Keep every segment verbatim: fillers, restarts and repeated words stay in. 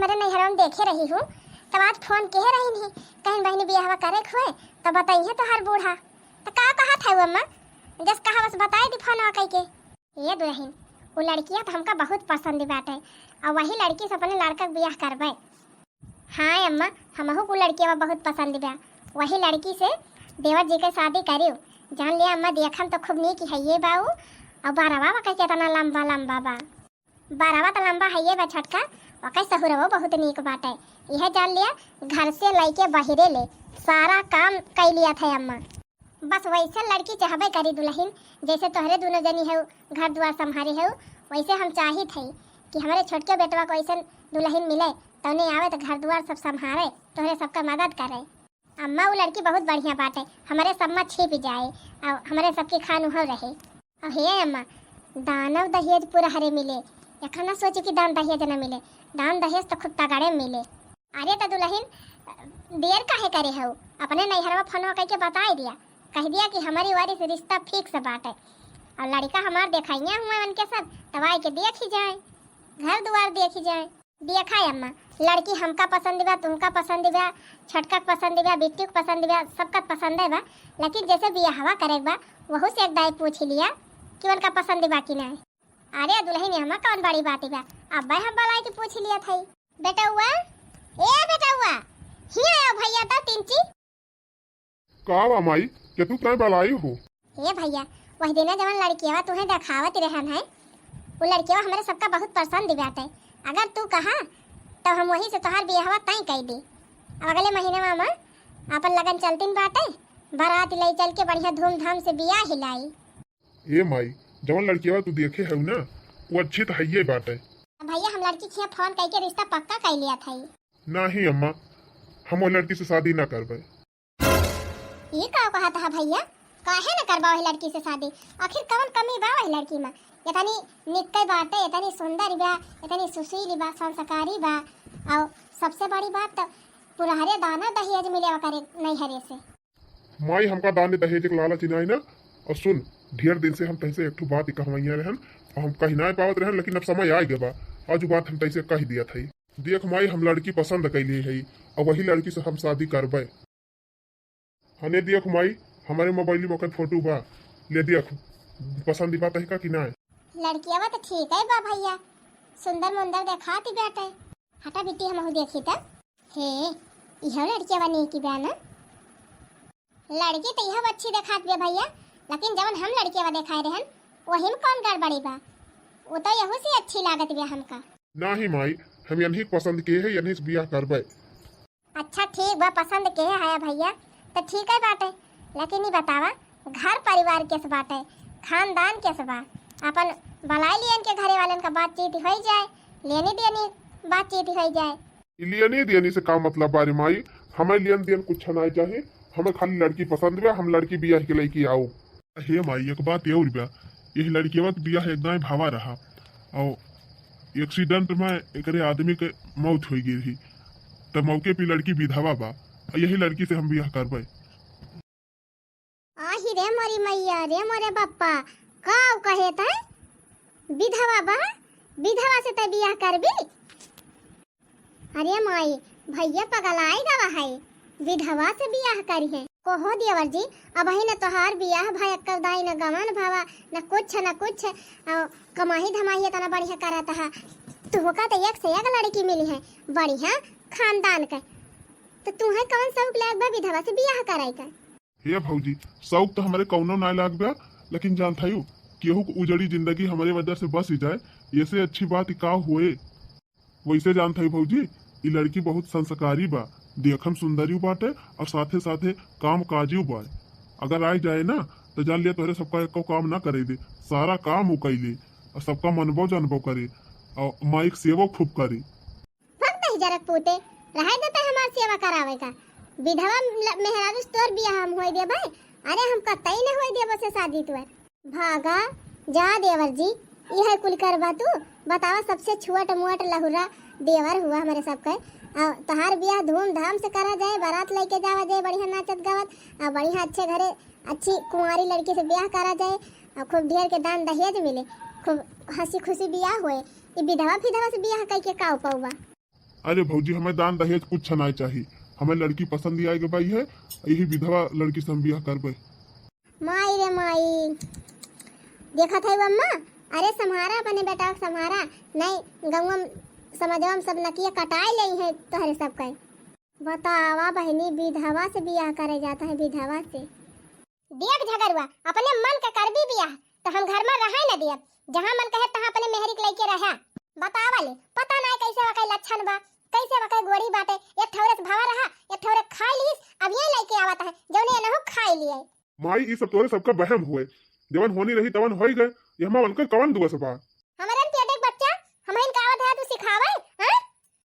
हमरे नैहरवा में देखे रही हूँ, तब आज फोन किहे रही नहीं, कहीं बहिनी बियाहवा करे के हुए तो बताइए तोहार बूढ़ा। तो का कहत है वो अम्मा? जस कहा बस बताई दी फोनवा कई के। ये दुल्हन, वो लड़किया तो हमका बहुत पसंद बाटे, और वही लड़की से अपने लड़का के बियाह करबे। हाँ अम्मा, हमहू को लड़किया बहुत पसंद बा, वही लड़की से देवर जी के शादी करियो। जान लिया अम्मा, देखम तो खूब नीक है ये बाऊ, और बरवा वकै कितना लंबा लंबा बा। बरवा तो लंबा है ये बा छोटका, वकै सहुरवो बहुत नीक बाटे। यह जान लिया, घर से लइके बहिरे ले सारा काम कई लिया था अम्मा। बस वैसे लड़की चाहबे करी दुल्हन, जैसे तोहरे दोनों जनी है घर दुआर संभारी है, वैसे हम चाहित है कि हमारे छोटके बेटवा को ऐसन दुल्हन मिले, तौने आवे तो घर दुआर सब संभारे, तोहरे सबका मदद करे। अम्मा, वो लड़की बहुत बढ़िया बाटे, हमरे सब में छिप जाए और हमरे सबकी खान उहव रहे। और हे अम्मा, दानव दहेज पूरा हरे मिले, एखा ना सोचे कि दान दहेज ना मिले, दान दहेज तो खूब तगड़े मिले। अरे तो दुल्हन, देर काहे करे हो, अपने नैहरवा फोनवा करके बताई दिया, कह दिया कि हमारी वारी से रिश्ता फिक्स बाटे, और लड़का हमार देखाइया हुए उनके सब, तब आए के देख ही जाए, घर दुआर देख ही जाए। देखा अम्मा, लड़की हमका पसंद बा, तुमका पसंद बा, छोटका के पसंद बा, बिट्टू के पसंद बा, सबका पसंद बा, लेकिन जैसे बियाहवा करे के बा, वहू से एक दाई पूछ लिया कि उनका पसंद बा कि नहीं। अरे दुल्हन, एमा कौन बड़ी बात बा, अब हम बलाई के पूछ लिया था। बेटौआ, ए बेटौआ, हिया आओ भैया तो तिनची। का बा माई, के तू तय बलाई हो? हे भैया, वह दिना जवन लड़कियवा तुहे देखावत रहन है, वो लड़कियवा हमरे सबका बहुत पसंद बाटे। अगर तू कहा, तो हम वही से तोहार बियाहवा तय कई दी। अब अगले महीने में अपन लगन चलतीन बाटे, बारात ले चल के बढ़िया धूमधाम से बियाह हिलाई। ए माई, जवन लड़कियवा तू देखे हऊ ना, वो अच्छी तो हइये बाटे। भैया, हम लड़की खिया फोन कई के रिश्ता पक्का कई लिया था। नहीं अम्मा, हम वो लड़की से शादी ना करबे। ई का कहत हा भैया? काहे न करबा वही लड़की से शादी? आखिर कवन कमी बा वही लड़की में? इतनी निक्के बाटे, इतनी सुंदर बा, इतनी सुशील बा, संस्कारी बा, और सबसे बड़ी बात तो पुरहरे दाना दहेज मिले ओकरे नैहरे से। माई, हमका दान दहेज के लालच नाई ना। और सुन, ढेर दिन से हम तैसे एक ठो बात कहवैया रहन, और हम कह ना पावत रहन, लेकिन अब समय आ गया बा, आज बात हम तैसे कह दिया था। देख माई, हम लड़की पसंद कैली है, और वही लड़की से हम शादी करबे। हने देख माई, हमारे मोबाइल में ओकर फोटो बा, ले देख, पसंद बा तहिका कि ना? लड़किया बा तो ठीक है बा भैया, सुंदर मुंदर देखाती बाटे। हटा बिट्टी, हमहू देखी त। हे, इहो लड़किया बा नीक बा ना? लड़की तो इहो अच्छी देखात बा भैया, लेकिन जवन हम लड़किया बा देखाए रहन, वही में कौन गड़बड़ी बा? वो तो यहू से अच्छी लागत बा हमका। नाही माई, हम यनही पसंद के है, यनही से बियाह करबे। अच्छा ठीक बा, पसंद के है भैया, तो ठीक है बाटे, लेकिन ई बतावा, घर परिवार केस बाटे, खानदान केस बा, अपन बलाई लियन के घरे वालन का बातचीत होइ जाए, लेनी देनी बातचीत होइ जाए। ई लेनी देनी से का मतलब बारे माई, हमें लेन देन कुछ नहीं चाही, हमें खाली लड़की पसंद बा, हम लड़की बियाह के लेके आओ। हे माई, एक बात और बा, यही लड़कियवा के बियाह एक दाई भावा रहा और एक्सीडेंट में एकरे आदमी के मौत हो गई रही, तब मौके पे लड़की विधवा बा, और यही लड़की से हम बियाह करबे। आही रे मोरी मैया रे मोरे बप्पा, का कहे तै? विधवा बा, विधवा से तै बियाह करबी? अरे माई, भैया पगलाई गवा है, विधवा से बियाह करी है। कहो देवर जी, अबही न तोहार बियाह भा, एक्कर दाई न गवन भावा, न कुछ न कुछ, और कमाही धमाही इतना बढ़िया करत है। तुहका तो एक से एक लड़की मिली है, बढ़िया खानदान के, तो तुहे कौन शौक लाग बा विधवा से बियाह करे के? हे भौजी, शौक तो हमारे कौनो ना लाग बा, लेकिन जानत हयू, केहू के उजड़ी जिंदगी हमारे वजह से बस ही जाए, ऐसे अच्छी बात का होए? वैसे जानत हई भौजी, ई लड़की बहुत संस्कारी बा, देखम सुंदरी बाटे और साथे साथे काम काजी बा। अगर आए जाए ना, तो जान लिया तोहरे सबका एको काम ना करे दे, सारा काम उ कैले और सबका मनबो जानबो करे और माइक सेवो खूब करे। भक्त ही जरक पूते, रहे देते हमार सेवा करावे का। विधवा ल-, मेहरारू से तोर बियाह हम होए देबे? अरे हम कतई न होए देबो से शादी तोर। भागा, जा देवर जी, ई है कुल करबा तू? बतावा, सबसे छोट मोट लहुरा देवर हुआ हमरे सबके। आ, तोहार बियाह धूमधाम से करा जाए, बारात लेके जावा जाए, बढ़िया नाचत गावत, आ, बढ़िया अच्छे घरे अच्छी कुंवारी लड़की से बियाह करा जाए, आ, खूब ढेर के दान दहेज मिले, खूब हंसी खुशी बियाह होए। ई विधवा फिधवा से बियाह कई के का उपौबा? अरे भौजी, हमें दान दहेज कुछ नाय चाही, हमें लड़की पसंद ही आए के बाई है, यही विधवा लड़की से हम बियाह करबे। माई रे माई, देखत है अम्मा, अरे सम्हारा अपने बेटा के सम्हारा, नहीं गंगवा समाजवा में सब नकिया कटाए ले है तोहरे सब के। बतावा बहिनी, विधवा से बियाह करे जाता है, विधवा से। देख झगरुआ, अपने मन के करबी बियाह, तो हम घर में रहे न दियब। जहाँ मन कहे तहाँ अपने मेहरी के लइके रहा। बतावा ले, पता नाय कैसे वकै लक्षण बा, कैसे वकै गोड़ी बाटे। एक ठौरे से भवा रहा, एक ठौरे खाई लीस, अब ये लइके आवत है, जौने एनहु खाई लिए। माई, ई सब तोरे सबका बहम हुए, जवन होनी रही तवन होई गए, ये हमार उनकर कवन दोष बा? हमरन पेटे के बच्चा, हमहिन का आवत है तू सिखावे, हैं?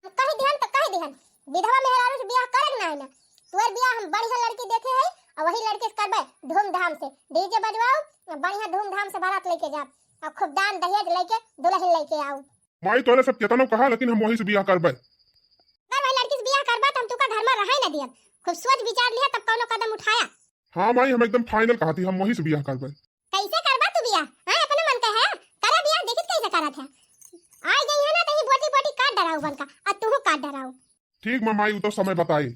कहि दिहन त कहि दिहन, विधवा मेहरारू से बियाह करे के नाहीं ना। तोर बियाह हम बढ़िया लड़की देखे है, और वही लड़की से करबे धूमधाम से। डीजे बजवाओ, बढ़िया धूमधाम से बारात लेके जाओ, और खूब दान दहेज लेके दुल्हन लेके आओ। माई, तोरे सब केतनो कहा, लेकिन हम वही से बियाह करबे। अगर वही लड़की से बियाह करबे, तो हम तुका घर में रहे न दियब। खूब सोच विचार लिया, तब कौनो कदम उठाया। हाँ माई, हम एकदम final कहा थी, हम वही से बियाह करबे। कैसे करबा तू बियाह? हाँ, अपने मन का है, करे बियाह, देखित कैसे करत है। आ गई है ना, तो ही बोटी बोटी काट डराऊ बनका, आ तू काट डराऊ। ठीक बा माई, उ तो समय बताई।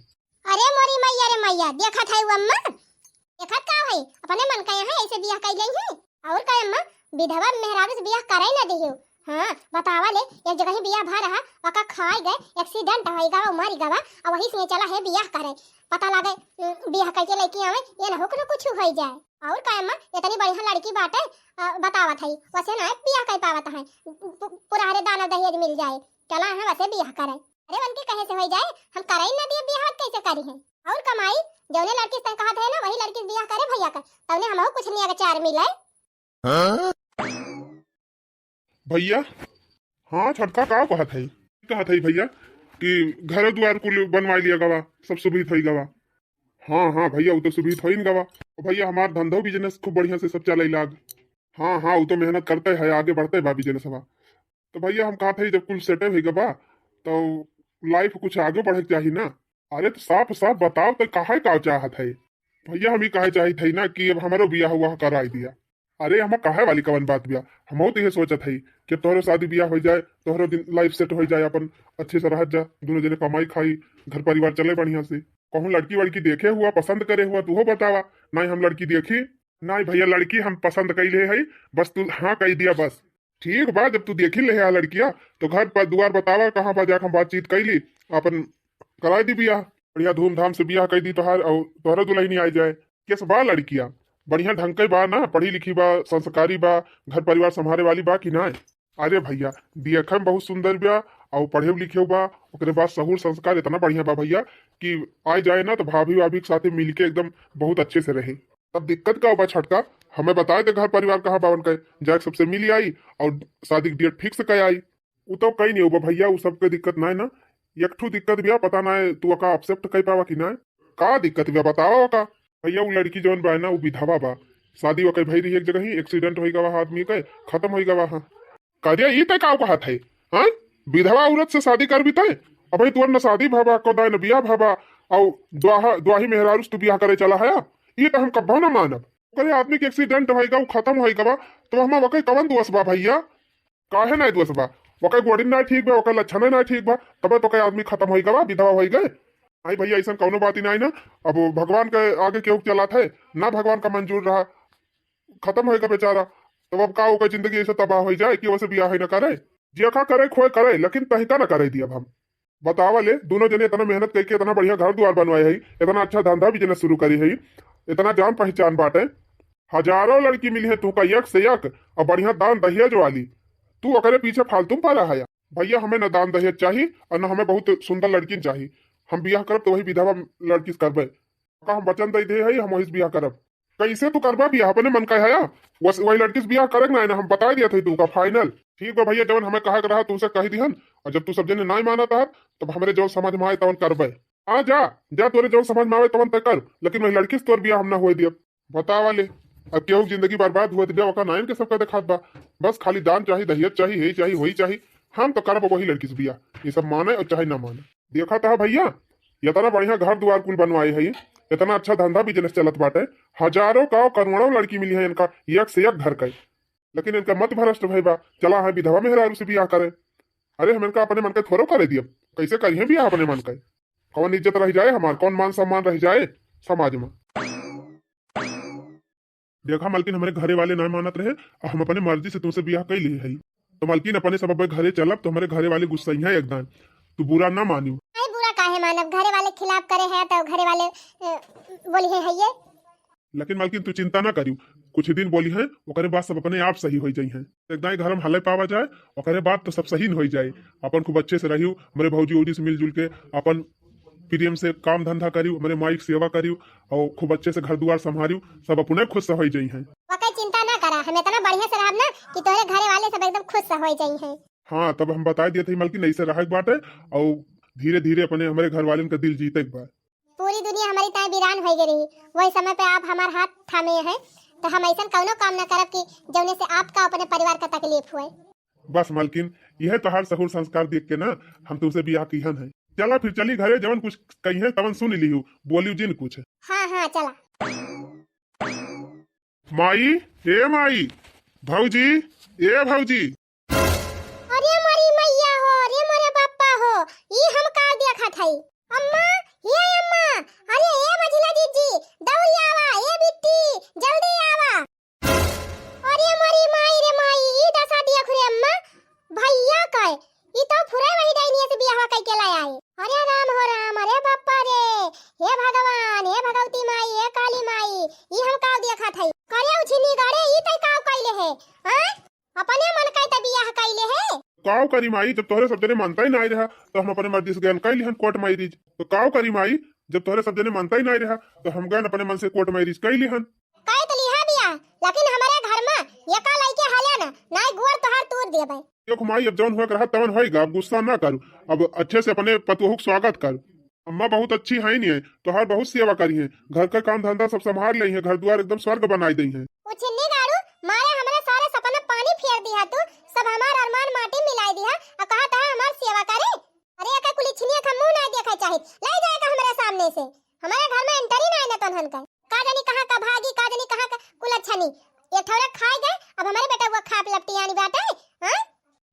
अरे मोरी मैया रे मैया, देखत है वो अम्मा, देखत का है, अपने मन का यहाँ ऐसे बियाह कर गई है। और का अम्मा, विधवा मेहरारू से बियाह करे ना दियो। हाँ, बतावा ले, एक जगह ही बियाह भा रहा, ओका खाए गए, accident होई गवा, मरी गवा, और वही से चला है बियाह करे। पता लागे, उम, बियाह करके लेके आवे, ये ना हो कि ना कुछ होई जाए। और का अम्मा, इतनी बढ़िया लड़की बाटे, अ, बतावत है, वैसे ना बियाह कर पावत है, पु-, पुरहरे दाना दहेज मिल जाए, चला है वैसे बियाह करे। अरे उनके कहे से होई जाए, हम करे ही ना दिए बियाह, कैसे करी है? और का माई, जौने लड़की से कहत है ना, वही लड़की से बियाह करे भैया का, तौने हमहू कुछ निया के चार मिले। भैया, हाँ छोटका, का कहत है? कहत है भैया कि घर दुआर कुल बनवा लिया गवा, सब सुभित होई गवा। हाँ हाँ भैया, उ तो सुभित होइन गवा। और भैया, हमार धंधो business खूब बढ़िया से सब चले लाग। हाँ हाँ, उ तो मेहनत करते है, आगे बढ़ते बा business बा। तो भैया, हम कहत है, जब कुल सेटे होई गवा, तो life कुछ आगे बढ़े के चाही ना। अरे तो साफ साफ बताओ, तो काहे का चाहत है? भैया, हम ही कहे चाहत है ना कि अब हमारो बियाह हुआ कराई दिया। अरे, हमें कहे वाली कवन बात बिया? हमहू तो ये सोचत है कि तोहरो शादी बियाह हो जाए, तोहरो दिन life set हो जाए, अपन अच्छे से रहत जा, दोनों जने कमाई खाई, घर परिवार चले बढ़िया से। कहूँ लड़की वड़की देखे हुआ, पसंद करे हुआ, तू हो बतावा। नहीं हम लड़की देखी। नहीं भैया, लड़की हम पसंद कैले है, बस तू हाँ कह दिया बस। ठीक बा, जब तू देखी ले है लड़किया, तो घर पर दुआर बतावा, कहाँ बा, जाके हम बातचीत कैली, अपन कराई दी बियाह, बढ़िया धूमधाम से बियाह कर दी तोहार, और तोहरा दुल्हनी आ जाए। केस बा लड़किया? बढ़िया ढंग के बा ना, पढ़ी लिखी बा, संस्कारी बा, घर परिवार संभाले वाली बा कि ना? अरे भैया, देखे में बहुत सुंदर बा, और पढ़े लिखे बा, ओकरे बाद सहूर संस्कार इतना बढ़िया बा भैया कि आ जाए ना, तो भाभी भाभी के साथे मिलके एकदम बहुत अच्छे से रहे। तब दिक्कत का बा छोटका? हमें बताए दे घर परिवार कहाँ बावन के, जाके सबसे मिल आई और शादी की date fix कर आई। उ तो कहीं नहीं होबा भैया, उ सबके दिक्कत ना है ना। एक ठू दिक्कत बिया, पता ना है तू ओका accept कर पावा कि ना। का दिक्कत बिया बतावा ओका। भैया, उ लड़की जौन बा ना, उ विधवा बा। शादी ओके भई रही एक जगह ही, accident होई गवा आदमी के, खत्म होई गवा। हाँ, करिया, ई तय का कहत है? हाँ, विधवा औरत से शादी करबी तय? अबे तोर न शादी भवा, को दाय न बियाह भवा, और दुआहा, दुआही मेहरारू से तू बियाह करे चला है? ई तो हम कब्बो ना मानब। ओकरे आदमी के accident होई गवा, खत्म होई गवा, तो हम ओके कवन दोष बा भैया? काहे नाय दोष बा? ओकर गोड़ी नाय ठीक बा, ओकर लक्षण नाय ठीक बा, तबे तो ओकर आदमी खत्म होई गवा, विधवा होई गए। आई भैया, ऐसन कौनो बात ही नाय ना। अब भगवान के आगे केहू के चलात है ना, भगवान का मंजूर रहा, खत्म होई गवा बेचारा। तब अब का ओकर जिंदगी ऐसे तबाह होई जाए कि ओसे बियाह ही ना करे? जेका करे खोए करे, लेकिन तहिका ना करे दियब हम। बतावा ले, दोनों जने इतना मेहनत करके इतना बढ़िया घर दुआर बनवाए है, इतना अच्छा धंधा business शुरू करी है, इतना जान पहचान बाटे, हजारों लड़की मिली है तुहका एक से एक, और बढ़िया दान दहेज वाली। तू ओकरे पीछे फालतू में पड़ा है। भैया, हमें न दान दहेज चाही और न हमें बहुत सुंदर लड़की चाही। हम बियाह करब तो वही विधवा लड़की से करबे। का हम वचन दे दे है, हम वही से बियाह करब। कैसे तू करबा बियाह? अपने मन का है या? वस-, वही लड़की से बियाह करे के ना है ना, हम बता दिया थे तू का final। ठीक बा भैया, जवन हमें कहा के रहा तू से कह दिहन, और जब तू सब जने नाय मानत है, तब हमरे जौन समझ में आए तवन करबे। हाँ जा, जा तोरे जौन समझ में आवे तवन तय कर, लेकिन वही लड़की से तोर बियाह हम ना होए दियब। बतावा ले, अब केहू के जिंदगी बर्बाद हुए तो ओका नाइन के सबका देखात बा। बस खाली दान चाही, दहेज चाही, हे चाही, वही चाही। हम तो करब वही लड़की से बियाह, ये सब माने और चाहे ना माने। देखा था भैया, इतना बढ़िया घर दुआर कुल बनवाए है, इतना अच्छा धंधा business चलत बाटे, हजारों का करोड़ों लड़की मिली है इनका, एक से एक घर का, लेकिन इनका मत भ्रष्ट भई बा, चला है विधवा मेहरारू से बियाह करे। अरे हम इनका अपने मन के थोड़ो करे दियब, कैसे करिहे बियाह अपने मन का? कौन इज्जत रह जाए हमार, कौन मान सम्मान रह जाए समाज में? देखा मलकिन, हमरे घरे वाले ना मानत रहे, और हम अपने मर्जी से तुमसे बियाह कइ लिए हई। तो मलकिन, अपने सब अब घरे चलब, तो हमरे घरे वाले गुस्सइहें एकदम, तू बुरा ना मानियो। नहीं, बुरा काहे मानब? घरे वाले खिलाफ करे हैं तो घरे वाले, अ, बोलिहे है ये। लेकिन मलकिन, तू चिंता ना करियो, कुछ दिन बोलिहें, ओकरे बाद सब अपने आप सही होइ जइहें। एकदम घर में हले पावा जाए, ओकरे बाद तो सब सही न होइ जाए। अपन खूब अच्छे से रहियो, हमरे भौजी उजी से मिलजुल के अपन प्रेम से काम धंधा करियो, हमरे माई के सेवा करियो और खूब अच्छे से घर दुआर संभारियो, सब अपने खुश होइ जइहें। वके चिंता ना करा, हम इतना बढ़िया से रहब ना कि तोहरे घरे वाले सब एकदम खुश होइ जइहें। हाँ, तब हम बताइ दिए थे मलकिन, ऐसे रहे के बाटे और धीरे धीरे अपने हमरे घर वाले का दिल जीते के बा। पूरी दुनिया हमारी ताई वीरान होइ गई रही, वही समय पे आप हमार हाथ थामे हैं, तो हम ऐसन कौनो काम ना करब कि जौने से आपका अपने परिवार का तकलीफ हुए। बस मलकिन, यह तोहार सहूर संस्कार देख के ना हम तुमसे बियाह किहन है। चला फिर चली घरे, जवन कुछ कहिए तवन सुन लिहू, बोलियो जिन कुछ। हाँ, हाँ, चला। माई, ए माई, भौजी, ए भौजी। अरे मोरी मैया हो, अरे मोरे बापा हो, ई हम का देखत हई? अम्मा, हे अम्मा, अरे ए मझिला जीजी, दौड़ी आवा, ए बिट्टी, जल्दी आवा। अरे मोरी माई रे माई, ई दशा देख रे अम्मा, भैया का, ई तो फुरे वही डाइनिया से बियाहवा कइके लाया है। अरे राम हो राम, अरे बापा रे, हे भगवान, हे भगवती माई, हे काली माई, ई हम काव देखत हई? करे उछिनी गड़े, ई तई काव कइले है? हाँ? अपने मन का त बियाह कइले है? काव करी माई, जब तोहरे सब जने मनता ही नाई रहा, तो हम अपने मर्जी से गयन कइ लिहन court marriage। तो काव करी माई, जब तोहरे सब जने मनता ही नाई रहा, तो हम गयन अपने मन से court marriage कइ लिहन। कइ त लिहा बियाह, लेकिन हमरे घर में एका लइके हले ना, नाई गोड़ तोहार तूर देबे। देखो माई, अब जौन हुआ के रहा तवन होइगा, अब गुस्सा ना करू, अब अच्छे से अपने पतोहू के स्वागत करू। अम्मा बहुत अच्छी है नहीं है, तोहार बहुत सेवा करी है, घर का काम धंधा सब संभाल लेई है, घर दुआर एकदम स्वर्ग बनाई देई है। उछिन्नी गाड़ू, मारे हमरे सारे सपना पानी फेर दिहा तू, सब हमार अरमान माटी मिलाई दिहा, और कहा तहा हमार सेवा करे। अरे एका कुलिछिनिया का मुंह ना देखा चाहित, लाई जाए का हमरे सामने से, हमारे घर में entry ना आने तोन्हन का। का जानी कहाँ का भागी, का जानी कहाँ का कुलच्छनी। ये थोड़ा खाए गए, अब हमारे बेटा वो खा लपटियानी बाटे, हाँ?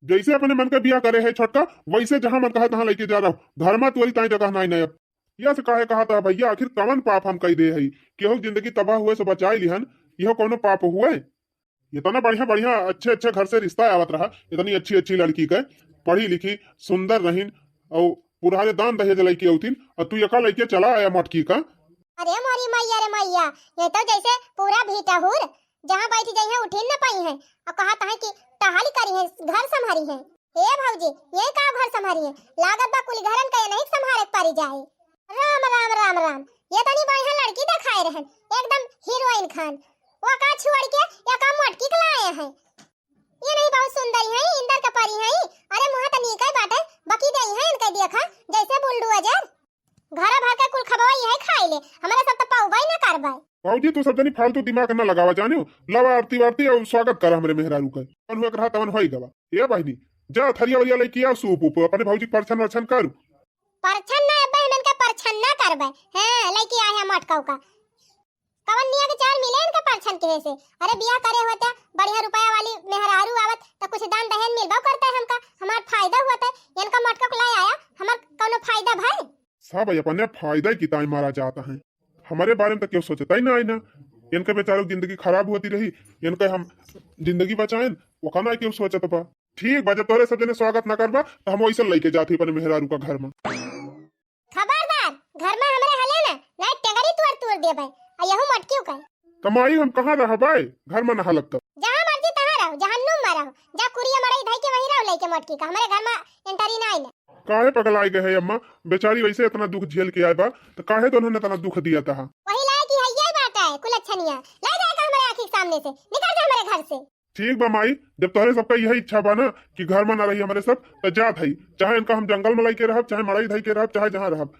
जैसे अपने मन का बियाह करे है छोटका, वैसे जहाँ मन कहा तहाँ लइके जा रहो। घर में तोरी ताई जगह नाई नयब। यह से काहे कहा था भैया, आखिर कवन पाप हम कइ दे हई? केहू जिंदगी तबाह हुए से बचाई लिहन, यह कौनो पाप हुए? इतना बढ़िया बढ़िया अच्छे अच्छे घर से रिश्ता आवत रहा, इतनी अच्छी अच्छी लड़की के, पढ़ी लिखी, सुंदर रहीन, और पुराने दान दहेज लइके अउतीन, और तू एका लइके चला आया मटकी का। अरे मोरी मैया रे मैया, ये तो जैसे पूरा भीटाहुर, जहाँ बैठ जाई है उठिन न पाई है, और कहा तहा कि टहल करी है, घर संभारी है। ए भौजी, ये का घर संभारी है? लागत बा कुल घरन का ये नहीं संभारे के पारी जाए। राम, राम, राम, राम। ये तनी बढ़िया लड़की देखाए रहन, एकदम हीरोइन खान। वो का छोड़ के ये का मोटकी के लाए हैं। ये नहीं बहुत सुंदर है, इंदर के परी है। अरे मुँह तो नीक ही बाटे, बकी दे है इनके देखा, जैसे बुलडोजर। घर भर के कुल खबवा यही खाई ले, हमारे सब तो पाउबा ही ना करबे। भौजी, तू सब जनी फालतू दिमाग ना लगावा, जानियो। लावा आरती वारती और स्वागत कर हमरे मेहरारू के। कौन हुआ के रहा तवन होई गवा। ए बहिनी, जा थरिया वरिया लेके आओ, सूप उप, अपने भौजी के परछन वरछन करू। परछन ना, अब्बे हम इनका परछन ना करबे। हाँ, लेके आए हैं मटकाऊ का। कवन निया के चार मिले इनका परछन के से। अरे बियाह करे होते, बढ़िया रुपया वाली मेहरारू आवत, तो कुछ दान दहेज मिलबो करता है हमका, हमार फायदा हुआ था। इनका मटका को लाई आया, हमार कौनो फायदा भाई? सब अपने फायदा की ताई मारा जाता है। हमारे बारे में तो क्यों सोचता ही ना है ना। इनका बेचारों की जिंदगी खराब होती रही, इनका हम जिंदगी बचाएं, वो कहना क्यों सोचत बा। ठीक बा, जब तोहरे सब जने स्वागत ना करबा, तो हम वैसे लेके जाते अपने मेहरारू का घर में। खबरदार, घर में हमरे हले ना, ना टेंगरी तोड़ तोड़ देबे, आ यहू मटकियों का। कमाई हम कहाँ रहबे, घर में ना हलब तब। जहाँ मर्जी तहाँ रहो, जहन्नुम में रहो, जा कुरिया मड़ई धई के वहीं रहो, लेके मटकी का, हमारे घर में entry ना आइले। काहे पगलाई गए है अम्मा, बेचारी वैसे इतना दुख झेल के आए बा, तो काहे तो उन्होंने इतना दुख दिया था? वही लाए की है, यही बात है, कुलच्छनिया, लाई जाए का हमारे आँखी के सामने से, निकल जा हमारे घर से। ठीक बा माई, जब तोहरे सबका यही इच्छा बा ना कि घर में ना रही हमरे सब, तो जात हई। चाहे इनका हम जंगल में लइके रहब, चाहे मड़ई धई के रहब, चाहे जहाँ रहब,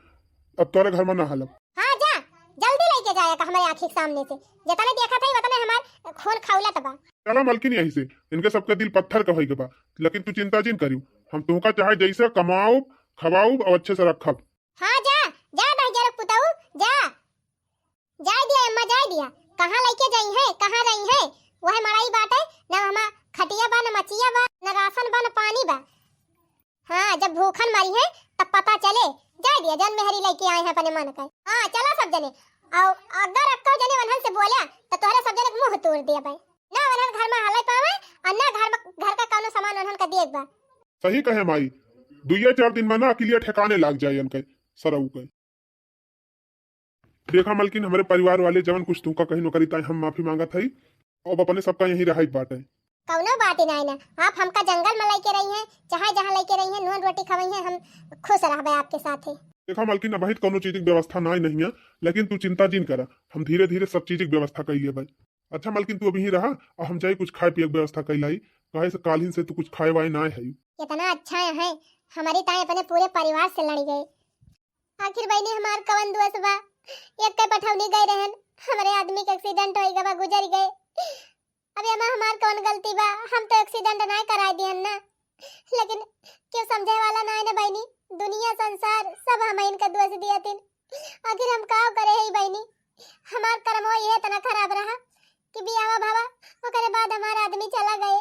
अब तोहरे घर में ना हलब। हाँ जा, जल्दी लइके जाए का हमारे आँखी के सामने से। जतने देखत हई वतने हमार खून खौलत बा। चला मलकिन यहीं से, इनके सबके दिल पत्थर का होई के बा, लेकिन तू चिंता जिन करियो, हम तुमका चाहे जैसे कमाउब, खवाउब और अच्छे से रखब। हाँ जा, जा दहिजरक पुतऊ, जा। जाए दिया अम्मा, जाए दिया। कहाँ लइके जाई है, कहाँ रही है? वह मड़ई बाटे, न हमा खटिया बा, न मचिया बा, न राशन बा, न पानी बा। हाँ, जब भूखन मरी है, तब पता चले। जाए दिया, जौन मेहरी लइके आए हैं अपने मन का। हाँ, चला सब जने। और अगर अक्का जने वनहन से बोला, तो तोहरे सब जने के मुँह तोड़ दिया भाई। ना वनहन घर में हले पावे, और ना घर में, घर का कौनो सामान वनहन का दिए बा। सही कहे माई, दुइये चार दिन में ना अकिलिया ठिकाने लाग जाए इनके, सरऊ के। देखा मलकिन, हमरे परिवार वाले जवन कुछ तुमका कहीं नौकरी ताई हम माफी मांगत हई। अब अपने सबका यहीं रहे बाटे। कौनो बात ही नाई ना, आप हमका जंगल में लइके रही हैं, चाहे जहाँ लइके रही हैं, नून रोटी खवाई हैं, हम खुश रहबे आपके साथ ही। देखा मलकिन, अबहित कौनो चीज की व्यवस्था नाई नहीं है, लेकिन तू चिंता जिन करा, हम धीरे धीरे सब चीज की व्यवस्था कर लेबे। अच्छा मलकिन, तू अभी ही रहा और हम जाई कुछ खाए पिए की व्यवस्था कर लाई, काहे से काल्हिन से तू कुछ खाए वाए नाई है। कितना अच्छा है, हमारी ताई अपने पूरे परिवार से लड़ गए। आखिर बहिनी हमार कवन दोष बा? एक के पठौनी गए रहन, हमरे आदमी के एक्सीडेंट होई गवा, गुजर गए। अब एमा हमार कवन गलती बा? हम तो एक्सीडेंट नाय कराए दिहन ना, लेकिन क्यों समझे वाला नाय ना बहिनी। दुनिया संसार सब हम इनका दोष दिया थिन। आखिर हम का करे है बहिनी? हमार कर्मवा ये इतना खराब रहा कि बियाह भवा, ओकरे बाद हमार आदमी चला गए।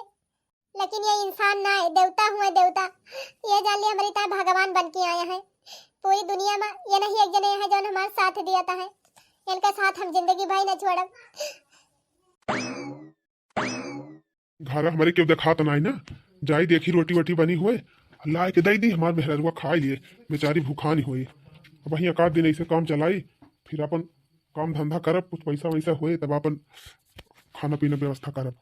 लेकिन ये इंसान ना है, देवता हुए देवता। ये जान ली हमारी ताई भगवान बन के आया है। पूरी दुनिया में ये नहीं एक जने है जौन हमार साथ दिया था है। इनका साथ हम जिंदगी भर न छोड़ब। घर हमरे क्यों देखात नाई ना, जाई देखी रोटी वोटी बनी हुए, लाए के दई दी हमार मेहररुआ खाए लिए, बेचारी भूखानी हुई। अब वहीं एक आध दिन ऐसे काम चलाई, फिर अपन काम धंधा करब, कुछ पैसा वैसा हुए तब अपन खाना पीना व्यवस्था करब।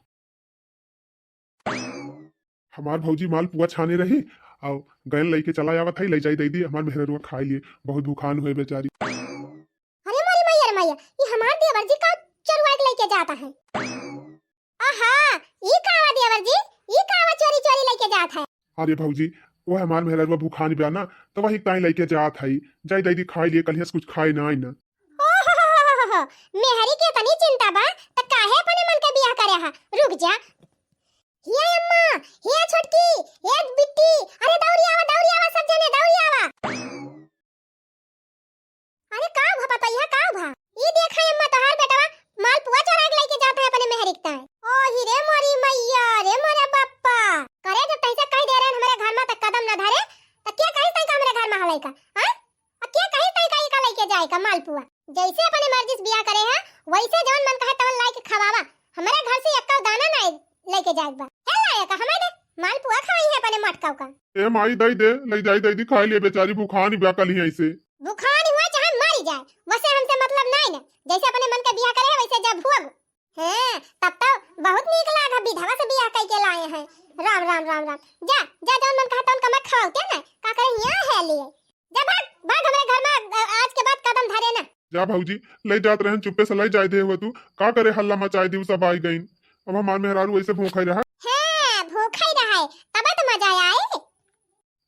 हमार भौजी मालपुआ छाने रही, और गैन लइके चला आवत है, ले जाई दे दी, हमार मेहररुआ खाए लिए, बहुत भूखान हुए बेचारी। अरे मोरी मैया रे मैया, ये हमार देवर जी का चोरवा के लइके जाता है। आहा, ई का हुआ देवर जी, ई का हुआ चोरी चोरी लइके जात है? अरे भौजी, वह हमार मेहररुआ भूखान बा ना, तो वही ताई लइके जात है, जाई दे दी खाए लिए, कल से कुछ खाए ना आई ना। ओहो, मेहरी के इतनी चिंता बा, त काहे अपने मन के बियाह करे हा? रुक जा। हे अम्मा, हे छोटकी, हे बिट्टी, अरे दौड़ी आवा, दौड़ी आवा, सब जने दौड़ी आवा। अरे का भा पतैया, का भा? ई देखा अम्मा, तोहार बेटवा मालपुआ चोरा के लइके जात है अपने मेहरी के ताई। ओ ही रे मोरी मैया, रे मोरे बप्पा। करे जब तैसे कह दे रहे हमरे घर में त कदम न धरे, त क्या कही तई का हमरे घर में हलई का? हाँ? आ के कही तई का ई का लइके जाए का मालपुआ? जैसे अपने मर्जी से बियाह करे है, वैसे जवन मन कहे तवन लाई के खवावा। हमरे घर से एक्का दाना ना लइके जाए बा। चल लाए का हमें दे, मालपुआ खवाई है अपने मटकाऊ का। ए माई, दई दे, ले जाई दई दी खाए लिए, बेचारी भूखानी बा कल ही ऐसे। भूखानी हुआ चाहे मरी जाए, वैसे हमसे मतलब नहीं ना। जैसे अपने मन के बियाह करे है वैसे जा भोग। हैं, तब तो बहुत नीक लाग है, विधवा से बियाह कई के लाए हैं। राम, राम, राम, राम। जा, जा, जौन मन कहा तौन कमा खाओ, क्या ना? का करे हियाँ है लिए? जा भाग, भाग हमरे घर में, अ, आज के बाद कदम धरे ना। जा भौजी, ले जात रहन, चुप्पे से ले जाए दे हो तू। का करे हल्ला मचाए दी, उ सब आई गईन। अब हमार मेहरारू ऐसे भूखा ही रहा। हैं, भूखा ही रहा है, तब तो मजा आए।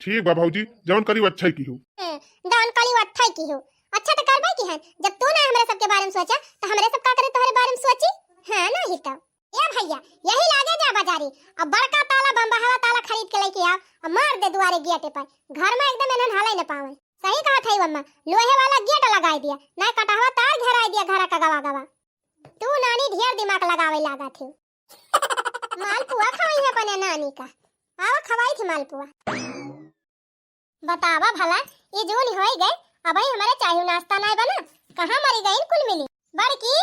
ठीक बा भौजी, जवन करी अच्छा ही की हो। हम्म, जवन करी अच्छा ही की हो। अच्छा तो करबे की है, जब तू ना हमरे सबके बारे में सोचा, तो हमरे सब का करे तोहरे बारे में सोची? हाँ, नहीं तो। ए भैया, यही लागे जा बाजारी, अब बड़का ताला, बम्बहवा ताला खरीद के लेके आओ, और मार दे दुआरे गेटे पर। घर में एकदम इन्हन हले न पावे। सही कहा था अम्मा, लोहे वाला गेट लगाई दिया, ना कटहवा तार घेराई दिया घर का गवा गवा। तू नानी ढेर दिमाग लगावे लागा थी। मालपुआ खवाई है अपने नानी का। आवा खवाई थी मालपुआ। बतावा भला, ये जून होई गए, अबही हमरे चाही नाश्ता नाय बना, कहाँ मरी गईन कुल मिली? बड़की,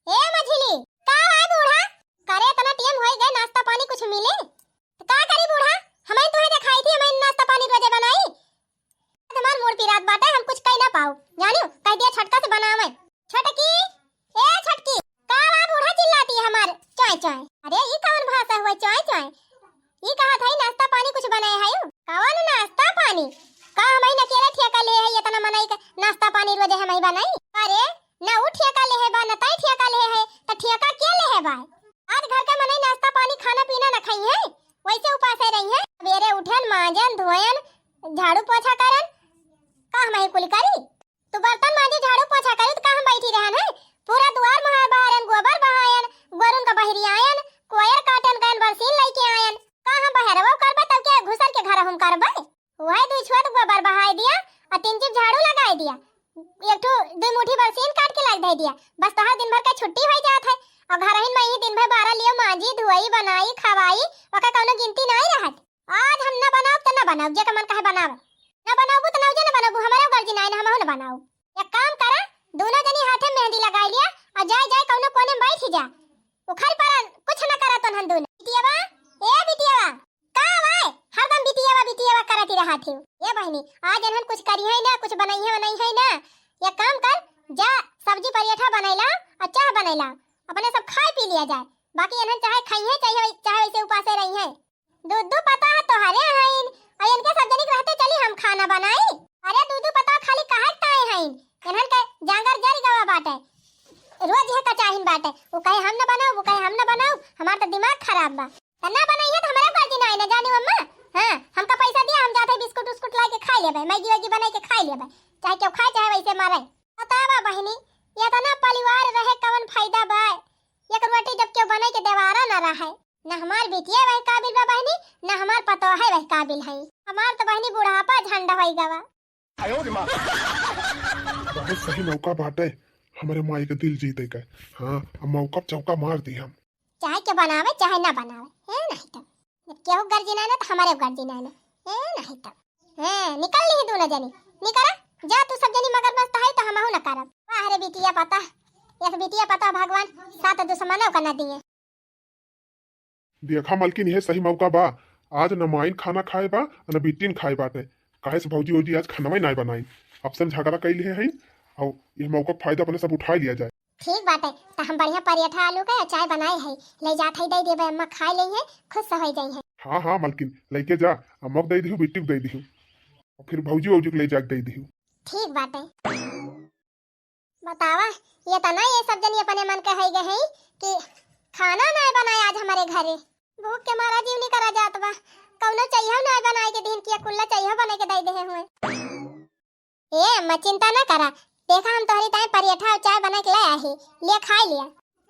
ए मझिली, का है बूढ़ा? करे इतना टेम होई गए, नाश्ता पानी कुछ मिले? तो का करी बूढ़ा, हमें तुहे देखाई थी, हमें नाश्ता पानी रोजे बनाई। हमार मूड पिरात बाटे, हम कुछ कही ना पाओ, जानियो, कह दिया छोटका से बनावे। छोटकी, ए छोटकी, का बा बूढ़ा चिल्लाती है हमार चोय चोय? अरे ई कौन भाषा हुआ चोय चोय? ई कहा था नाश्ता पानी कुछ बनाए है? कौन नाश्ता पानी? का हम ही अकेले ठेका ले है इतना मनई का नाश्ता पानी रोजे हम ही बनाई? अरे ना उ ठेका ले है बा, न तई ठेका ले है, त ठेका के ले है बा? आज घर के मनई नाश्ता पानी खाना पीना न खाई है, वैसे उपासे रही है। सवेरे उठन, मांजन, धोयन, झाड़ू पोछा करन, का हम ही कुल करी? तू बर्तन मांजे, झाड़ू पोछा करी, त का हम बैठी रहन है? पूरा दुआर मुहार बहारन, गोबर बहायन, गोरुन का बहरियायन, कोयर काटन गयन, बरसीन लइके आयन। का हम बहरवो करबे, तब के घुसर के घर हम करबे? वही दुई छोट गोबर बहाय दिया, और तीन चीज झाड़ू लगाई दिया, एक ठो दुई मुट्ठी बरसीन काट के लाग दे दिया। बस तोहार दिन भर का छुट्टी हो जात है, और घर ही में ही दिन भर बारह लियो मांजी, धुआई, बनाई, खवाई, ओका कौनो गिनती नहीं रहत। आज हम न बनाब त न बनाब, जेकर मन कहे बनाब, न बनाबू जिनाइन हमहू न बनाऊ। एक काम करा, दोनों जनी हाथे मेहंदी लगाई लिया और जाए जाए कौनो कोने में बैठ ही जा। उखड़ पड़ा, कुछ न करा तोहन दोनों। बिटियावा, ए बिटियावा, का भाई, हरदम बिटियावा बिटियावा करत ही रहत ही। ए बहिनी, आज इन्हन कुछ करी है ना, कुछ बनाई है बनाई है ना। एक काम कर, जा सब्जी पराठा बनाई ला और चाह बनाई ला, अपने सब खाए पी लिया जाए। बाकी इन्हन चाहे खाई है, चाहे चाहे वैसे उपासे रही है। दू दू पतोह तोहरे हईन, और इनके सब जनी के रहते चली हम खाना बनाई? अरे दू दू पतोह खाली कहे ताए हईन, इन्हन के जांगर जरी गवा बाटे, रोज यह कचाहिन बाटे, वो कहे हम न बनाऊ, वो कहे हम न बनाऊ, हमार तो दिमाग खराब बा। त ना बनाई है तो हमारे ऊपर जिनाई ना जानी अम्मा। हाँ, हमका पैसा दिया, हम जाते बिस्कुट उस्कुट ला के खा लेबे, मैगी वैगी बनाई के खा लेबे, चाहे केहू खाए चाहे वैसे मरे। बतावा बहिनी, इतना परिवार रहे कवन फायदा बा, एक रोटी जब केहू बनाई के देवारा ना रहे। ना हमार बिटिया वही काबिल बा बहिनी, ना हमार पतोह है वही काबिल है। हमार तो बहिनी बुढ़ापा झंडा होई गवा। बहुत सही मौका बाटे हमरे माई के दिल जीते के। हाँ, अब मौका चौका मार दी हम। चाहे के बनावे चाहे ना बनावे, है नहीं तो जब केहू गर्जी ना ना तो हमारे गर्जी ना ना, है नहीं तो। हाँ, निकल ली दोनों जनी, निकला। जा तू सब जनी मगर मस्त है तो हमहू ना करब। वाह रे बिटिया पता, एक बिटिया पता भगवान सात दुश्मनों का ना दिए। देखा मलकिन, इहे सही मौका बा। आज न माइन खाना खाए बा, न बिट्टिन खाए बाटे। काहे से भौजी वौजी आज खानवे नाय बनाइन, आपसे झगड़ा कइ लिहे हईन, और ये मौका फायदा अपने सब उठा लिया जाए। ठीक बाटे, त हम बढ़िया पराठा आलू के अचार बनाए हई, ले जात हई, दे देबे, अम्मा खाए लेइहे, खुश हो जाई है। हाँ हाँ मलकिन, लेके जा, अम्मा के दे दिहू, बिट्टी के दे दिहू, और फिर भौजी वौजी के ले जाके दे दिहू। ठीक बाटे। बतावा, ये तना ये सब जनी अपने मन के हई गए हई कि खाना नाय बनाए आज हमारे घरे। भूख के मारा जीव निकरा जात बा। कौनो चाहिए नाय बनाए के दिन किया कुल्ला चाहिए बने के दे दे हुए। ए अम्मा चिंता ना करा, देखा हम तोहरी ताई पराठा और चाय बना के ले आए ही, ले खाए लिया।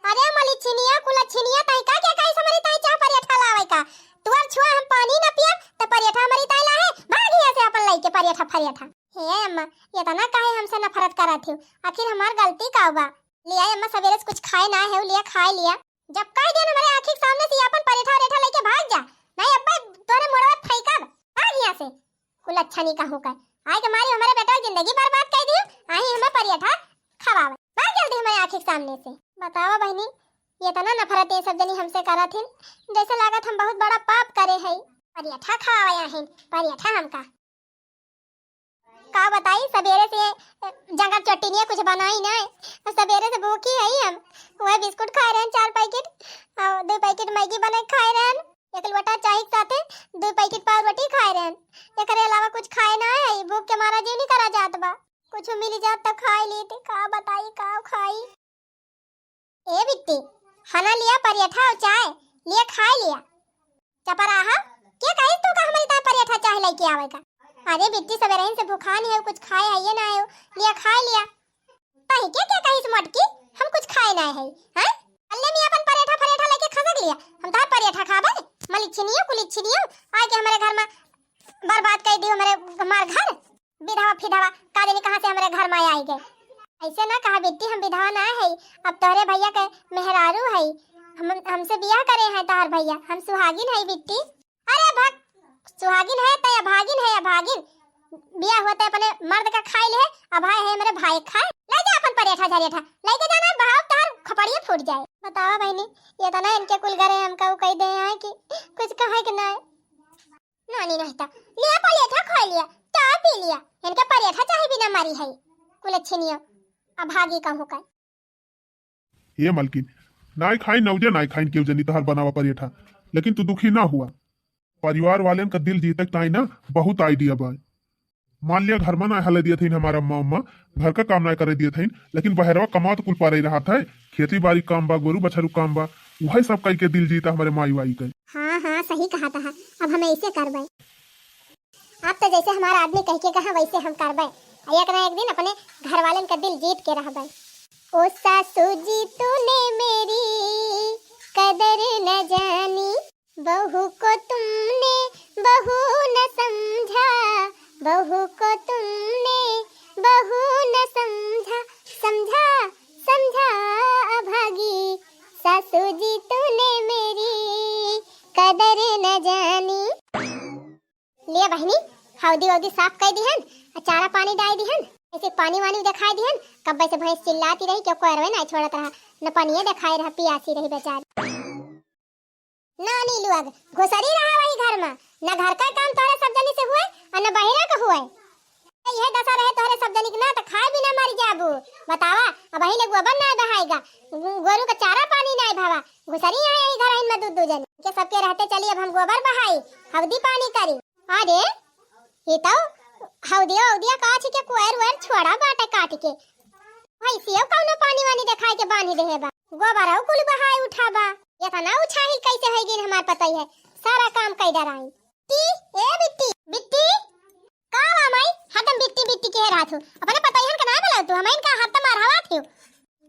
अरे मलिछिनिया कुलछिनिया ताई का क्या कही हमारी ताई चाय पराठा लावे का? तुअर छुआ हम पानी ना पिया त पराठा हमारी ताई लाए, भाग हिया से अपन लइके पराठा फराठा। हे अम्मा, इतना काहे हमसे नफरत करत हो? आखिर हमार गलती का बा? ले आई अम्मा, सवेरे से कुछ खाए ना है, लिया खाए लिया। जब कह दिया हमारे आँखी के सामने से अपन परेठा वरेठा लेके भाग जा, नहीं अब्बा तोरे मुड़वा फेंकब। भाग यहाँ से, कुल अच्छा नहीं कहूँ का। आए के मारी हमारे बेटा की जिंदगी बर्बाद कर दी, आई हमें परेठा खवावे। भाग जल्दी हमारे आँखी के सामने से। बतावा बहनी, ये इतना नफरत ये सब जनी हमसे करत हिन, जैसे लागत हम बहुत बड़ा पाप करे हई। परेठा खवावे आहिन, परेठा हमका। का बताई, सबेरे से, अ, जंगल चट्टिनिया कुछ बनाई ना, सबेरे से भूखी हई हम। वह बिस्कुट खाए रहन चार पैकेट, और दो पैकेट मैगी बना के खाए रहन, एक लोटा चाय के साथे दो पैकेट पाव रोटी खाए रहन। एकरे अलावा कुछ खाए ना है, भूख के मारा जीव नहीं करा जात बा। कुछ मिल जात त खाए लेते, का बताई का खाई। ए बिट्टी, हना लिया परेठा और चाय, लिया खाए लिया। चपराहा, के कहिस तू का हमारी ताई परेठा चाय लेके आवे का? अरे बिट्टी, सबेरहिन से भुखान है, कुछ खाए है ये ना है, लिया खाए लिया। ताही के, के कहिस मोटकी, हम कुछ खाए ना है, हैं? अल्ले में अपन परेठा फरेठा लेके खसक लिया, हम तार परेठा खाबे, मलिछिनियो कुलिछिनियो, आके हमारे घर में बर्बाद कर दियो हमारे, हमार घर। विधवा फिधवा का जानी कहाँ से हमरे घर में आई गए। ऐसे ना कहा बिट्टी, हम विधवा ना है, अब तोहरे भैया के मेहरारू है, हम, हमसे बियाह करे हैं तोहर भैया, हम सुहागिन है बिट्टी। अरे भक, सुहागिन है तय अभागिन है, अभागिन। बियाह होते अपने मर्द का खाई ले, अब भाई है मेरे भाई खाए। ले जा अपन परेठा झरेठा, लेके जाना है, बहाव तोहर खपड़िए फूट जाए। बतावा बहनी, ये तो ना इनके कुल घरे हमका उ कह दे हैं कि कुछ कहे के ना है। नानी नहीं था, लिया परेठा खा लिया, चाय पी लिया, इनके परेठा चाहे बिना मरी है, कुलछिनियो, अभागी कहूँ का। ये मलकिन, नाय खाइन नौजे नाय खाइन केहू जनी तोहार बनावा परेठा, लेकिन तू दुखी ना हुआ। परिवार वालेन का दिल जीते के ताई ना बहुत आइडिया बा। मान लिया घर में ना हले दिए थे हमारा अम्मा उम्मा, घर का काम ना करे दिए थे, लेकिन बहरवा कमात कुल पारे रहत है, खेती बाड़ी काम बा, गोरू बछरू काम बा, वही सब कई के दिल जीता हमारे माई वाई के। हाँ, हाँ, सही कहा था। अब हम ऐसे करबे। अब तो जैसे हमारा आदमी कह के कहा वैसे हम करबे। आ एक ना एक दिन अपने घर वालन का दिल जीत के रहबे। ओ सासू जी तूने मेरी कदर न जानी, बहू को तुमने बहू न समझा, बहू को तुमने बहू न समझा, समझा, समझा अभागी, सासू जी तूने मेरी कदर न जानी। ले बहनी, हौदी वौदी साफ कइ दिहन, अ चारा पानी डाइ दिहन, ऐसे पानी वानी देखाइ दिहन। कब्बे से भैंस चिल्लाति रही, केउ कोयरवे नाहीं छोड़त रहा, न पनिये देखाइ रहा, पियासी रही बेचारी। ना नीलू, अग घुसरी रहा वही घर मा, न घर का काम तोहरे सब जनी से हुए, अ न बहिरा का हुए। इहे दसा रहे तोहरे सब जनी के ना, त खाए बिना मरि जाबू। बतावा, अबहिं ले गोबर नाहीं बहाइगा, गो-, गोरू का चारा पानी नाहीं भावा, घुसरी हैं यही घरहिन मा दू दू जनी के। सबके रहते चली अब हम गोबर बहाई, हौदी पानी करी। अरे, ई तउ हौदिया औदिया काछी के कोयर वोयर छोड़ा बाटे काटि के। भैंसियो कउनो पानी वानी देखाइ के बान्हि देहे बा। गोबरउ कुल बहाइ उठा बा। एतना उछाहिल कइसे होइ गइन हमार पतोहिया, सारा काम कइ डराइन। टी, ए बिट्टी, बिट्टी, का बा माई? हरदम बिट्टी बिट्टी कहे रहत हू। अपने पतोहियन का नाहीं बोलावत हू, हमइन का हरदम अरहवात हू।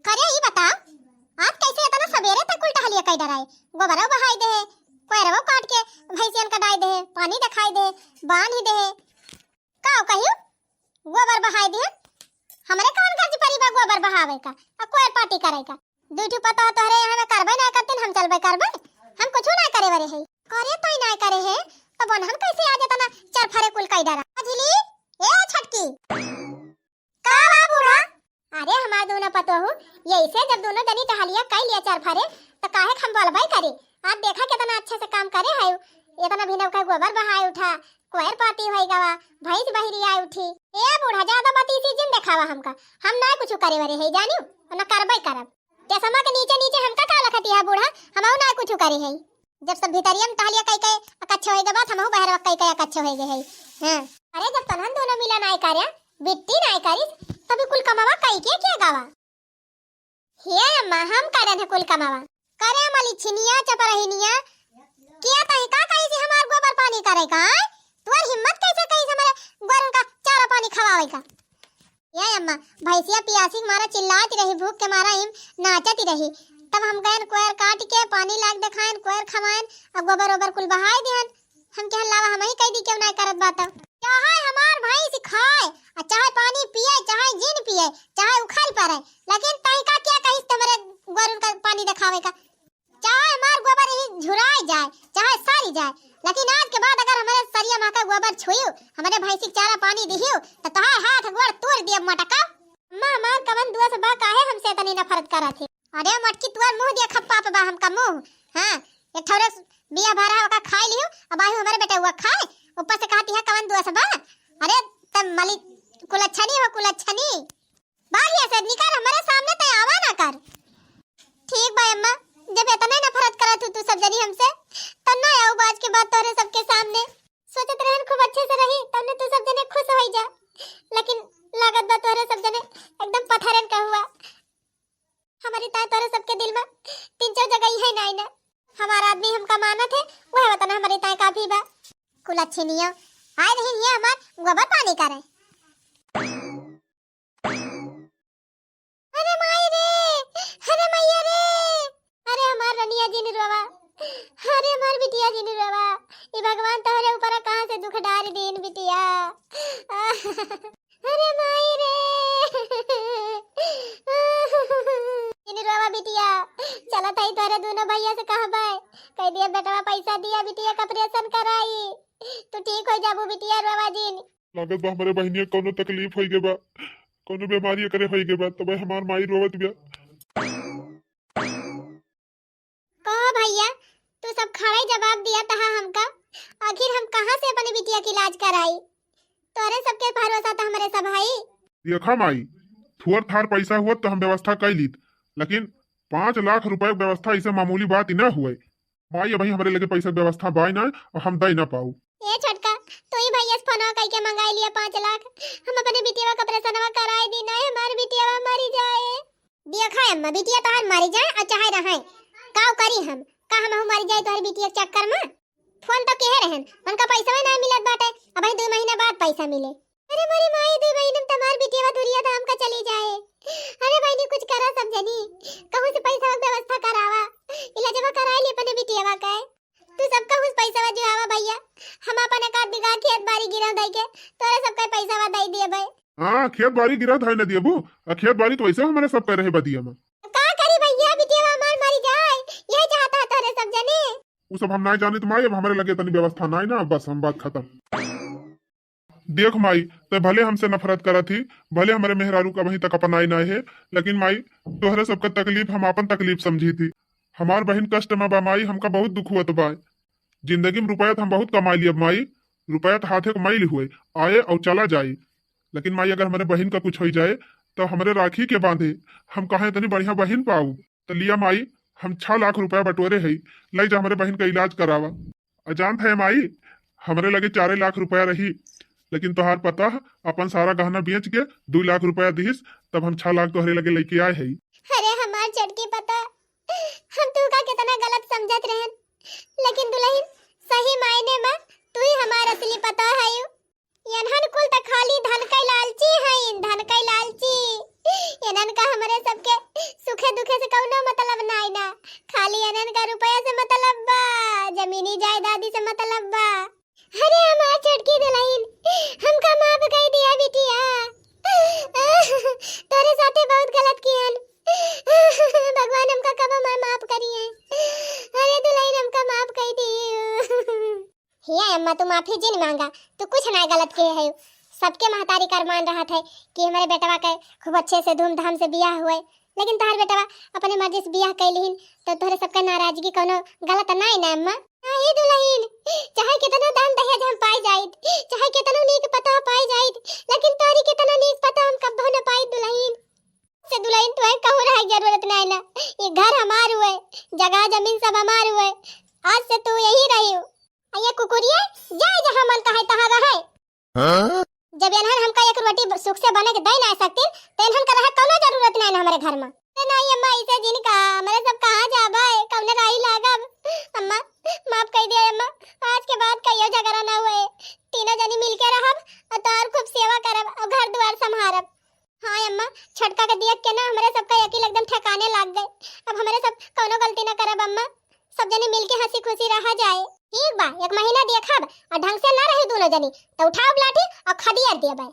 करे ई बताउ, आज कइसे एतना सबेरे तक कुल टहलिया कइ डराए? गोबरउ बहाइ देहे, कोयरवउ काटि के भैंसियन का डाइ देहे, पानी देखाइ देहे, बान्हि देहे। का कहियो? गोबर बहाइ दिहन? हमरे कवन गरज परी बा गोबर बहावइ का, अ कोयर पाती करइ का? दुइ ठो पतोह तोहरे यहाँ में करबइ नाहीं करतिन, हम चलबइ करबइ? हम कुछु नाहीं करे वरे हई। करे तइ नाहीं करे हे, तब ओनहन कइसे आज एतना चरफरे कुल कइ डरा? मझिली, ए छोटकी। का बा बूढ़ा? अरे हमार दूनो पतोहू, यइसे जब दूनो जनी टहलिया कइ लिया चरफरे, त काहे हम बोलबइ करी? आज देखा केतना अच्छे से काम करे हउ, एतना भिनउ का गोबर बहाइ उठा, कोयर पाती होइ गवा, भैंस बहिरी आइ उठी। ए बूढ़ा, जादा बतीसी जिन देखावा हमका, हम नाहीं कुछु करे वरे हई जानिउ, न करबइ करब। चश्मा के नीचे नीचे हमका का लखतिया बूढ़ा, हमहू नाहीं कुछु करे हई। जब सब भितरिया में टहलिया कइ कइ अकच्छ होइ गवा, हमहू बहरवा कइ कइ अकच्छ होइ गए हई। हाँ। अरे जब तनहन दूनो मिला नाहीं करे, बिट्टी नाहीं करिस, तब ई कुल कमवा कइ के के गवा? हे अम्मा, हम करेन है कुल कमवा। करे मलिछिनिया, चपरहिनिया, किया तही का कही से हमार गोबर पानी करे का, आय? तुअर हिम्मत कइसे कही से हमरे गोरन का चारा पानी खवावे का? ये अम्मा, भैंसिया पियासी के मारा चिल्लात रही, भूख के मारा इम नाचत रही। तब हम गएन कोयर काटि के पानी लाग देखाएन, कोयर खवाएन, अ गोबर ओबर कुल बहाइ दिहन। हम कहन लावा हमही कइ दी, केउ नाहीं करत बा तउ। चाहे हमार भैंस खाए, अ चाहे पानी पिए, चाहे जिन पिए, चाहे उखल परे, लेकिन तही का किया कहिस त हमरे गोरुन का पानी देखावे का। चाहे हमार गोबर ही झुराइ जाए, चाहे सरि जाए, लेकिन आज के बाद अगर हमरे सरिया मा का गोबर छुइउ, हमरे भैंसी के चारा पानी दिहिउ, त तोहार हाथ गोड़ तोड़ दियब मोटका। अम्मा, हमार कवन दोष बा, काहे हमसे इतनी नफरत करत है? अरे मोटकी, तुअर मुँह देखब पाप बा हमका मुँह। हाँ, एक ठौरे बिया भरा ओका खाइ लिहु, अब आइहु हमरे बेटउआ खाए, ऊपर से कहती है कवन दोष बा? अरे तब मली कुलच्छनी हो कुलच्छनी। बाहर से निकल, हमरे सामने तय आवा ना कर। ठीक बा अम्मा, जब इतने नफरत करत हू तू सब जनी हमसे, तब ना आउब आज के बाद तोहरे सबके सामने। सोचत रहन खूब अच्छे से रही, तब ने तू सब जने खुश होइ जा, लेकिन लागत बा तोहरे सब जने एकदम पथरन का हुआ। हमरी ताई तोहरे सबके दिल मा तीन चार जगह ही है नाई ना। हमार आदमी हमका मानत है, वह वतन हमरी ताई काफी बा। कुलच्छिनिया, आए रही हिया हमार गोबर पानी करे। अरे माई रे, अरे मैया रे, अरे हमार रनिया जिन रोवा, अरे हमार बिटिया जिन रोवा, ई भगवान तोहरे ऊपर कहाँ से दुख डार दीन बिटिया। अरे माई रे। जिन रोवा बिटिया, चलत हई तोहरे दूनो भैया से कहबे, कह दिया बेटवा पैसा दिया बिटिया का ऑपरेशन कराई, तू ठीक होइ जाबू बिटिया, रोवा जिन। लागत बा हमरे बहिनिया कौनो तकलीफ होइ गए बा, कौनो बीमारी एकरे होइ गए बा, तबे हमार माई रोवत बिया। कहो भैया, तू सब खड़ा ही जवाब दिया तहा हमका, आखिर हम कहाँ से अपने बिटिया के इलाज कराई? तोरे सबके भरोसा तो हमरे सब हई। देखा माई, थोर थार पैसा हुआ तो हम व्यवस्था कर लीत, लेकिन पाँच लाख रुपए के व्यवस्था ऐसे मामूली बात ही ना हुए। माई, अबही हमरे लगे पैसा के व्यवस्था बाय ना, और हम दे ना पाऊ। ए छोटका, तू ही भैया से फोनवा कइके मंगाई लिया पाँच लाख। हम अपने बिटिया का ऑपरेशनवा कराई दी, नहीं हमार बिटिया मरी जाए। देखा अम्मा, बिटिया तोहार मरी जाए और चाहे रहे, काव करी हम? का हमहू मरी जाए तोहरी बिटिया के चक्कर में? फोन तो किहे रहन, उनका पैसा नहीं मिलत बाटे, अबही दो महीना बाद पैसा मिले। अरे मोरी माई, दो महीने में तमार बिटिया दुनिया धाम का चली जाए। अरे बहनी, कुछ करा सब जनी, कहूँ से पैसा के व्यवस्था करावा, इलाजवा कराई ली अपने बिटिया का। तू सब कहूँ से पैसा जुआवा भैया, हम अपन एक आध बीघा खेत बाड़ी गिरव दई के तोरे सबका पैसा दई दिए भाई। हाँ, खेत बाड़ी गिरव धाई न दिए बू, आ खेत बाड़ी तो वैसे हमारे सब कर रहे बदिया में। का करी भैया, बिटिया हमार मरी जाए, यही चाहता है तोरे सब जने। उ सब हम नाई जानित माई, अब हमरे लगे तनी व्यवस्था नाई ना, बस हम बात खत्म। देख माई, तैं भले हमसे नफरत करत ही, भले हमरे मेहरारू का अबहीं तक अपनाए नाहीं है, लेकिन माई, तोहरे सबका तकलीफ हम आपन तकलीफ समझीत ही। हमार बहिन कष्ट में बा माई, हमका बहुत दुख होत बा। जिंदगी में रुपया त हम बहुत कमाइ लियब माई, रुपया त हाथे क मैल हुए, आए अउर चला जाए, लेकिन माई अगर हमरे बहिन का कुछ होइ जाए त हमरे राखी के बांधे, हम कहाँ इतनी बढ़िया बहिन पाउब? त लिया माई, हम छह लाख रुपया बटोरे हई, लइ जा हमरे बहिन का इलाज करावा। अउर जानत है माई, हमरे लगे चारे लाख रुपया रही, लेकिन तोहार पतोह अपन सारा गहना बेच के दुइ लाख रुपया दिहिस, तब हम छह लाख तोहरे लगे लइके आए हई। अरे हमार छोटकी पतोह, हम तू का कितना गलत समझत रहन, लेकिन दुलहिन, सही मायने में तू ही हमार असली पतोह हयू। एनहन कुल त खाली धन कै लालची हईन, धन कै लालची। एनहन का हमरे सबके सुखे दुखे से कउनो मतलब नाई ना, खाली एनहन का रुपया से मतलब बा, जमीनी जायदादी से मतलब बा। अरे हमार छोटकी दुलहिन, हमका माफ कइ दिया बिटिया, तोरे साथे बहुत गलत किहन, भगवान हमका कबो मा-, माफ करिहैं। अरे दुलहिन हमका माफ कइ दियो। हिया अम्मा, तू माफी जिन मांगा, तू कुछ ना गलत किहे हयू। सबके महतारी का अरमान रहत है कि हमरे बेटवा के खूब अच्छे से धूमधाम से बियाह हुए, लेकिन तोहार बेटवा अपने मर्जी से बियाह कइ लिहिन, तो तोहरे सबका नाराजगी कउनो गलत नाई ना अम्मा? नाहीं दुलहिन, चाहे कितना दान दहेज हम पाइ जाइत, चाहे कितनो नीक पतोह पाइ जाइत, लेकिन तोहरी कितना नीक पतोह हम कब्बो न पाइत दुलहिन। से दुलहिन, तुहे कहूँ रहे के जरूरत नाई ना, ये घर हमार हुए, जगह जमीन सब हमार हुए, आज से तू यहीं रहियो। आ ये कुकुरिया जाए जहाँ मन कहे तहाँ रहे। हाँ? जब एनहन हमका एक रोटी ब-, सुख से बने के दे ना सकतिन, तो एनहन का रहे कउनो जरूरत नाई ना हमरे घर में। अरे नाई अम्मा, ऐसे जिन का, हमरे सब कहाँ जाबे, कउने राही लागब? अम्मा, माफ कइ दिया अम्मा, आज के बाद कहियो झगड़ा ना हुए, तीनों जनी मिलके रहब अउर तोहार खूब सेवा करब अउर घर दुआर संभारब। हाँ अम्मा, छोटका के देख के ना हमरे सबका अकिल एकदम ठिकाने लाग गए। अब हमरे सब कउनो गलती ना करब अम्मा, सब जने मिलके हंसी खुशी रहा जाए। ठीक बा, एक महीना देखब अउर ढंग से ना रही दुनो जनी, तो उठाओ लाठी अउर खदियर देबे।